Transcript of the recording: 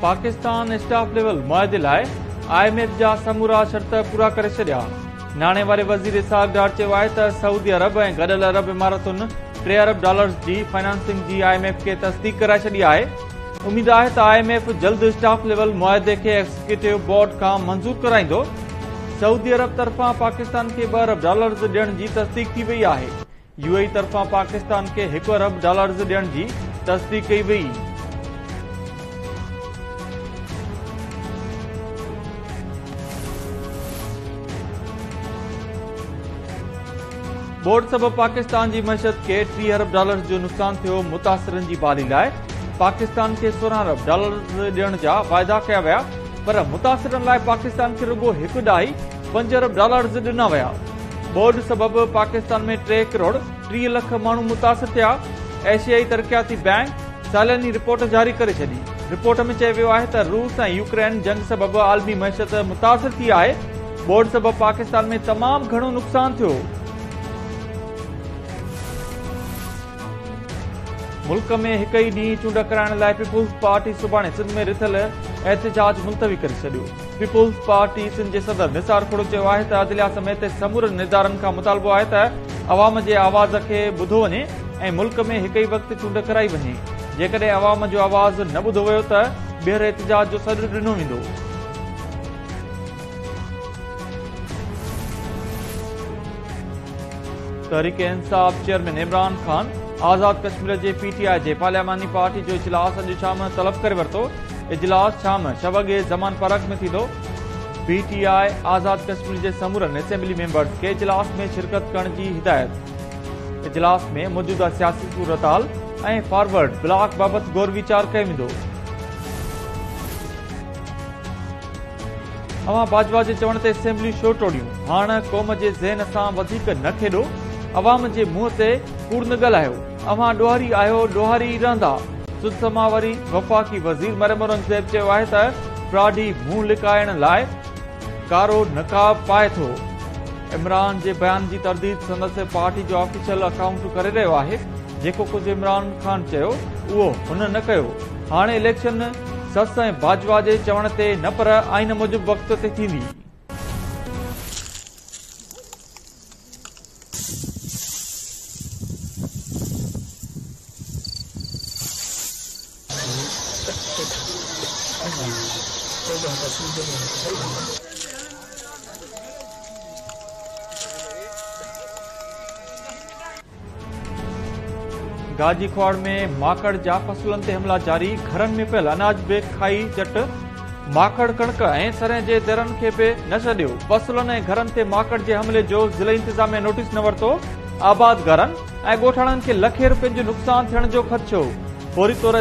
Pakistan staff level معاهدي لاء I M F جا سمورا شرط پورا ڪري ڇڏيا. ناڻي واري وزير اسحاق ڊار چيو آهي ته سعودي عرب ۽ گڏيل عرب اماراتن 3 ارب ڊالرز جي فنانسنگ جي I M F کي تصديق ڪرائي ڇڏي آهي، اميد آهي ته I M F جلد اسٽاف ليول معاهدي کي ايگزيڪيوٽو بورڊ کان منظور ڪرائيندو. سعودي عرب طرفان پاڪستان کي 2 ارب ڊالرز ڏيڻ جي تصديق ٿي وئي آهي. يو اي اي طرفان پاڪستان کي 1 ارب ڊالرز ڏيڻ جي تصديق ڪئي وئي. ٻوڏ سبب پاڪستان جي معيشت کي 30 ارب ڊالرز جو نقصان ٿيو، متاثرن جي بحالي لاء پاڪستان کي 16 ارب ڊالرز ڏيڻ جا واعدا ڪيا ويا پر متاثرن لاء پاڪستان کي رڳو هڪ ڏهائي پنج ارب ڊالرز ڏنا ويا. ٻوڏ سبب پاڪستان ۾ 3 ڪروڙ 30 لک ماڻهو متاثر ٿيا، ايشيائي ترقياتي بئنڪ سالياني رپورٽ جاري ڪري ڇڏي، رپورٽ ۾ چيو ويو آهي ته روس ۽ يوڪرين جنگ سبب عالمي معيشت متاثر ٿي آهي، ٻوڏ سبب پاڪستان ۾ تمام گهڻو نقصان ٿيو. ملڪ ۾ هڪ ئي ڏينهن چونڊ ڪرائڻ لاء پيپلز پارٽي سڀاڻي سنڌ ۾ رٿيل احتجاج ملتوي ڪري ڇڏيو. پيپلز پارٽي سنڌ جي صدر نثار کهڙو چيو آهي ته عدليه سميت سمورن ادارن کان مطالبو آهي ته عوام جي آواز کي ٻڌو وڃي ۽ ملڪ ۾ هڪ ئي وقت چونڊ ڪرائي وڃي، جيڪڏهن عوام جو آواز نه ٻڌو ويو ته ٻيهر احتجاج جو سڏ ڏنو ويندو. تحريڪ انصاف چيئرمين عمران خان آزاد ڪشمير جي پي ٽي آء جي پارلياماني پارٽي جو اجلاس اڄ شام طلب ڪري ورتو، اجلاس شام 6 وڳي زمان پارڪ ۾ ٿيندو. پي ٽي آء آزاد ڪشمير جي سمورن اسيمبلي ميمبرز کي اجلاس ۾ شرڪت ڪرڻ جي هدايت. اجلاس ۾ موجوده سياسي صورتحال ۽ فارورڊ بلاڪ بابت غور ويچار ڪيو ويندو. اوهان باجوا جي چوڻ تي اسيمبليون ڇو ٽوڙيون؟ هاڻ قوم جي ذهن سان وڌيڪ نه کيڏو، عوام جي منهن تي ڪوڙ نه ڳالهايو، اوهان ڏوهاري آهيو، ڏوهاري ئي رهندا. سڌ سماء واري وفاقي وزير مريم اورنگزيب چيو آهي ته فراڊي منهن لڪائڻ لاء ڪارو نقاب پائي ٿو. عمران جي بيان جي ترديد سندس پارٽي جو آفيشل اڪائونٽ ڪري رهيو آهي، جيڪو ڪجهه عمران خان چيو اهو هن نه ڪيو. هاڻي اليڪشن سس ۽ باجوا جي چوڻ تي نه پر آئين موجب وقت تي ٿيندي. گاجي کهاوڙ ۾ ماڪڙ جا فصلن تي حملا جاري، گهرن ۾ پيل اناج به کائي چٽ، ماڪڙ ڪڻڪ ۽ سرهن جي ذرن کي به نه ڇڏيو، فصلن ۽ گهرن تي ماڪڙ جي حملي جو ضلعي انتظاميا نوٽيس نه ورتو، آبادگارن ۽ ڳوٺاڻن کي لکين روپين جو نقصان ٿيڻ جو خدشو، فوري طور